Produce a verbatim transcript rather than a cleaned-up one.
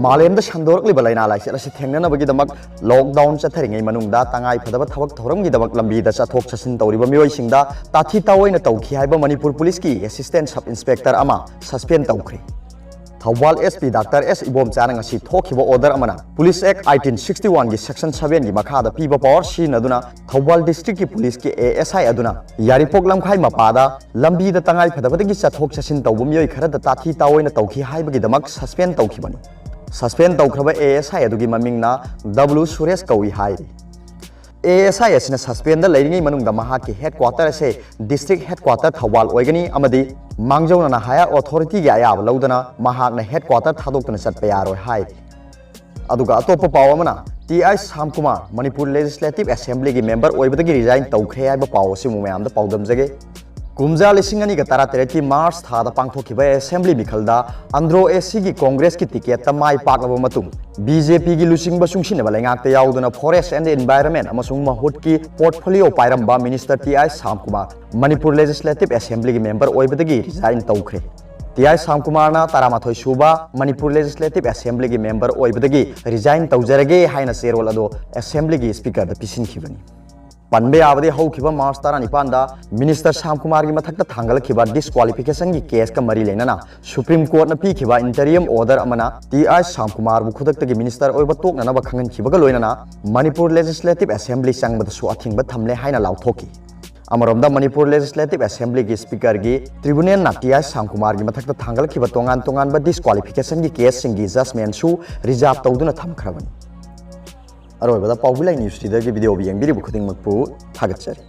ꯃꯥꯂꯦꯝꯗ ꯁꯟꯗꯣꯔꯛꯂꯤꯕ ꯂꯥꯏꯅꯥ ꯂꯥꯏꯆꯠ ꯑꯁꯤ ꯊꯦꯡꯅꯅꯕꯒꯤꯗꯃꯛ ꯂꯣꯛꯗꯥꯎꯟ ꯆꯠꯊꯔꯤꯉꯩ ꯃꯅꯨꯡꯗ ꯇꯉꯥꯏ ꯐꯗꯕ ꯊꯕꯛ ꯊꯧꯔꯝꯒꯤꯗꯃꯛ ꯂꯝꯕꯤꯗ ꯆꯠꯊꯣꯛ ꯆꯠꯁꯤꯟ ꯇꯧꯔꯤꯕ ꯃꯤꯑꯣꯏꯁꯤꯡꯗ ꯇꯥꯊꯤ ꯇꯥꯑꯣꯏꯅ ꯇꯧꯈꯤ ꯍꯥꯏꯕ ꯃꯅꯤꯄꯨꯔ ꯄꯨꯂꯤꯁꯀꯤ ꯑꯦꯁꯤꯁꯇꯦꯟ ꯁꯕ ꯏꯟꯁꯄꯦꯛꯇꯔ ꯑꯃ ꯁꯁꯄꯦꯟ ꯇꯧꯈ꯭ꯔꯦ꯫ ꯊꯧꯕꯥꯜ ꯑꯦꯁ ꯄꯤ ꯗꯥꯛꯇꯔ ꯑꯦꯁ ꯏꯕꯣꯝꯆꯥꯅ ꯉꯁꯤ ꯊꯣꯛꯈꯤꯕ ꯑꯣꯔꯗꯔ ꯑꯃꯅ ꯄꯨꯂꯤꯁ ꯑꯦꯛ ꯑꯥꯏꯇꯤꯟ ꯁꯤꯛꯁꯇꯤ ꯋꯥꯟꯒꯤ ꯁꯦꯛꯁꯟ ꯁꯕꯦꯟꯒꯤ ꯃꯈꯥꯗ ꯄꯤꯕ ꯄꯋꯥꯔ ꯁꯤꯖꯤꯟꯅꯗꯨꯅ ꯊꯧꯕꯥꯜ ꯗꯤꯁꯇ꯭ꯔꯤꯛꯀꯤ ꯄꯨꯂꯤꯁꯀꯤ ꯑꯦ ꯑꯦꯁ ꯑꯥꯏ ꯑꯗꯨꯅ ꯌꯥꯏꯔꯤꯄꯣꯛ ꯂꯝꯈꯥꯏ ꯃꯄꯥꯗ ꯂꯝꯕꯤꯗ ꯇꯉꯥꯏ ꯐꯗꯕꯗꯒꯤ ꯆꯠꯊꯣꯛ ꯆꯠꯁꯤꯟ ꯇꯧꯕ ꯃꯤꯑꯣꯏ ꯈꯔꯗ ꯇꯥꯊꯤ ꯇꯥꯑꯣꯏꯅ ꯇꯧꯈꯤ ꯍꯥꯏꯕꯒꯤꯗꯃꯛ ꯁꯁꯄꯦꯟ ꯇꯧꯈꯤꯕꯅꯤ꯫ ꯁꯁꯄꯦꯟ ꯇꯧꯈ꯭ꯔꯕ ꯑꯦ ꯑꯦꯁ ꯑꯥꯏ ꯑꯗꯨꯒꯤ ꯃꯃꯤꯡꯅ ꯗꯕ꯭ꯂꯨ ꯁꯨꯔꯦꯁ ꯀꯧꯏ ꯍꯥꯏꯔꯤ꯫ ꯑꯦ ꯑꯦꯁ ꯑꯥꯏ ꯑꯁꯤꯅ ꯁꯁꯄꯦꯟꯗ ꯂꯩꯔꯤꯉꯩ ꯃꯅꯨꯡꯗ ꯃꯍꯥꯛꯀꯤ ꯍꯦꯗ ꯀ꯭ꯋꯥꯇꯔ ꯑꯁꯦ ꯗꯤꯁꯇ꯭ꯔꯤꯛ ꯍꯦꯗ ꯀ꯭ꯋꯥꯇꯔ ꯊꯧꯕꯥꯜ ꯑꯣꯏꯒꯅꯤ ꯑꯃꯗꯤ ꯃꯥꯡꯖꯧꯅꯅ ꯍꯥꯌꯔ ꯑꯣꯊꯣꯔꯤꯇꯤꯒꯤ ꯑꯌꯥꯕ ꯂꯧꯗꯅ ꯃꯍꯥꯛꯅ ꯍꯦꯗ ꯀ꯭ꯋꯥꯇꯔ ꯊꯥꯗꯣꯛꯇꯨꯅ ꯆꯠꯄ ꯌꯥꯔꯣꯏ ꯍꯥꯏꯔꯤ꯫ ꯑꯗꯨꯒ ꯑꯇꯣꯞꯄ ꯄꯥꯎ ꯑꯃꯅ, ꯇꯤ ꯑꯥꯏ ꯁꯥꯝꯀꯨꯃꯥꯔ, ꯃꯅꯤꯄꯨꯔ ꯂꯦꯖꯤꯁꯂꯦꯇꯤꯚ ꯑꯦꯁꯦꯝꯕ꯭ꯂꯤꯒꯤ ꯃꯦꯝꯕꯔ ꯑꯣꯏꯕꯗꯒꯤ ꯔꯤꯖꯥꯏꯟ ꯇꯧꯈ꯭ꯔꯦ ꯍꯥꯏꯕ ꯄꯥꯎ ꯑꯁꯤꯕꯨ ꯃꯌꯥꯝꯗ ꯄꯥꯎꯗꯝꯖꯒꯦ꯫ ꯀꯨꯝꯖꯥ ꯂꯤꯁꯤꯡ ꯑꯅꯤꯒ ꯇꯔꯥꯇꯔꯦꯠꯀꯤ ꯃꯥꯔꯆ ꯊꯥꯗ ꯄꯥꯡꯊꯣꯛꯈꯤꯕ ꯑꯦꯁꯦꯝꯕ꯭ꯂꯤ ꯃꯤꯈꯜꯗ ꯑꯟꯗ꯭ꯔꯣ ꯑꯦ ꯁꯤꯒꯤ ꯀꯣꯡꯒ꯭ꯔꯦꯁꯀꯤ ꯇꯤꯀꯦꯠꯇ ꯃꯥꯏ ꯄꯥꯛꯂꯕ ꯃꯇꯨꯡ, ꯕꯤ ꯖꯦ ꯄꯤꯒꯤ ꯂꯨꯆꯤꯡꯕ ꯆꯨꯡꯁꯤꯟꯅꯕ ꯂꯩꯉꯥꯛꯇ ꯌꯥꯎꯗꯨꯅ ꯐꯣꯔꯦꯁ ꯑꯦꯟ ꯏꯟꯚꯥꯏꯔꯟꯃꯦꯟ ꯑꯃꯁꯨꯡ ꯃꯍꯨꯠꯀꯤ ꯄꯣꯔꯠꯐꯣꯂꯤꯑꯣ ꯄꯥꯏꯔꯝꯕ ꯃꯤꯅꯤꯁꯇꯔ ꯇꯤ ꯑꯥꯏ ꯁꯥꯝꯀꯨꯃꯥꯔ ꯃꯅꯤꯄꯨꯔ ꯂꯦꯖꯤꯁꯂꯦꯇꯤꯚ ꯑꯦꯁꯦꯝꯕ꯭ꯂꯤꯒꯤ ꯃꯦꯝꯕꯔ ꯑꯣꯏꯕꯗꯒꯤ ꯔꯤꯖꯥꯏꯟ ꯇꯧꯈ꯭ꯔꯦ꯫ ꯇꯤ ꯑꯥꯏ ꯁꯥꯝꯀꯨꯃꯥꯔꯅ ꯇꯔꯥꯃꯥꯊꯣꯏ ꯁꯨꯕ ꯃꯅꯤꯄꯨꯔ ꯂꯦꯖꯤꯁꯂꯦꯇꯤꯚ ꯑꯦꯁꯦꯝꯕ꯭ꯂꯤꯒꯤ ꯃꯦꯝꯕꯔ ꯑꯣꯏꯕꯗꯒꯤ ꯔꯤꯖꯥꯏꯟ ꯇꯧꯖꯔꯒꯦ ꯍꯥꯏꯅ ꯆꯦꯔꯣꯜ ꯑꯗꯨ ꯑꯦꯁꯦꯝꯕ꯭ꯂꯤꯒꯤ ꯁ꯭ꯄꯤꯀꯔꯗ ꯄꯤꯁꯤꯟꯈꯤꯕꯅꯤ꯫ ꯄꯟꯕ ꯌꯥꯕꯗꯤ, ꯍꯧꯈꯤꯕ ꯃꯥꯔꯆ ꯇꯔꯥꯅꯤꯄꯥꯟꯗ ꯃꯤꯅꯤꯁꯇꯔ ꯁꯥꯝꯀꯨꯃꯥꯔꯒꯤ ꯃꯊꯛꯇ ꯊꯥꯡꯒꯠꯂꯛꯈꯤꯕ ꯗꯤꯁꯀ꯭ꯋꯥꯂꯤꯐꯤꯀꯦꯁꯟꯒꯤ ꯀꯦꯁꯀ ꯃꯔꯤ ꯂꯩꯅꯅ ꯁꯨꯄ꯭ꯔꯤꯝ ꯀꯣꯔꯠꯅ ꯄꯤꯈꯤꯕ ꯏꯟꯇꯔꯤꯌꯝ ꯑꯣꯔꯗꯔ ꯑꯃꯅ ꯇꯤ ꯑꯥꯏ ꯁꯥꯝꯀꯨꯃꯥꯔꯕꯨ ꯈꯨꯗꯛꯇꯒꯤ ꯃꯤꯅꯤꯁꯇꯔ ꯑꯣꯏꯕ ꯇꯣꯛꯅꯅꯕ ꯈꯪꯍꯟꯈꯤꯕꯒ ꯂꯣꯏꯅꯅ ꯃꯅꯤꯄꯨꯔ ꯂꯦꯖꯤꯁꯂꯦꯇꯤꯚ ꯑꯦꯁꯦꯝꯕ꯭ꯂꯤ ꯆꯪꯕꯗꯁꯨ ꯑꯊꯤꯡꯕ ꯊꯝꯂꯦ ꯍꯥꯏꯅ ꯂꯥꯎꯊꯣꯛꯈꯤ꯫ ꯑꯃꯔꯣꯝꯗ, ꯃꯅꯤꯄꯨꯔ ꯂꯦꯖꯤꯁꯂꯦꯇꯤꯚ ꯑꯦꯁꯦꯝꯕ꯭ꯂꯤꯒꯤ ꯁ꯭ꯄꯤꯀꯔꯒꯤ ꯇ꯭ꯔꯤꯕꯨꯅꯦꯜꯅ ꯇꯤ ꯑꯥꯏ ꯁꯥꯝꯀꯨꯃꯥꯔꯒꯤ ꯃꯊꯛꯇ ꯊꯥꯡꯒꯠꯂꯛꯈꯤꯕ ꯇꯣꯉꯥꯟ ꯇꯣꯉꯥꯟꯕ ꯗꯤꯁꯀ꯭ꯋꯥꯂꯤꯐꯤꯀꯦꯁꯟꯒꯤ ꯀꯦꯁꯁꯤꯡꯒꯤ ꯖꯖꯃꯦꯟꯁꯨ ꯔꯤꯖꯥꯔꯚ ꯇꯧꯗꯨꯅ ꯊꯝꯈ꯭ꯔꯕꯅꯤ꯫ ꯑꯔꯣꯏꯕꯗ, ꯄꯥꯎꯕꯤ ꯂꯥꯏ ꯅ꯭ꯌꯨꯁ ꯐꯤꯗꯔꯒꯤ ꯚꯤꯗꯤꯑꯣꯕꯨ ꯌꯦꯡꯕꯤꯔꯤꯕ ꯈꯨꯗꯤꯡꯃꯛꯄꯨ ꯊꯥꯒꯠꯆꯔꯤ꯫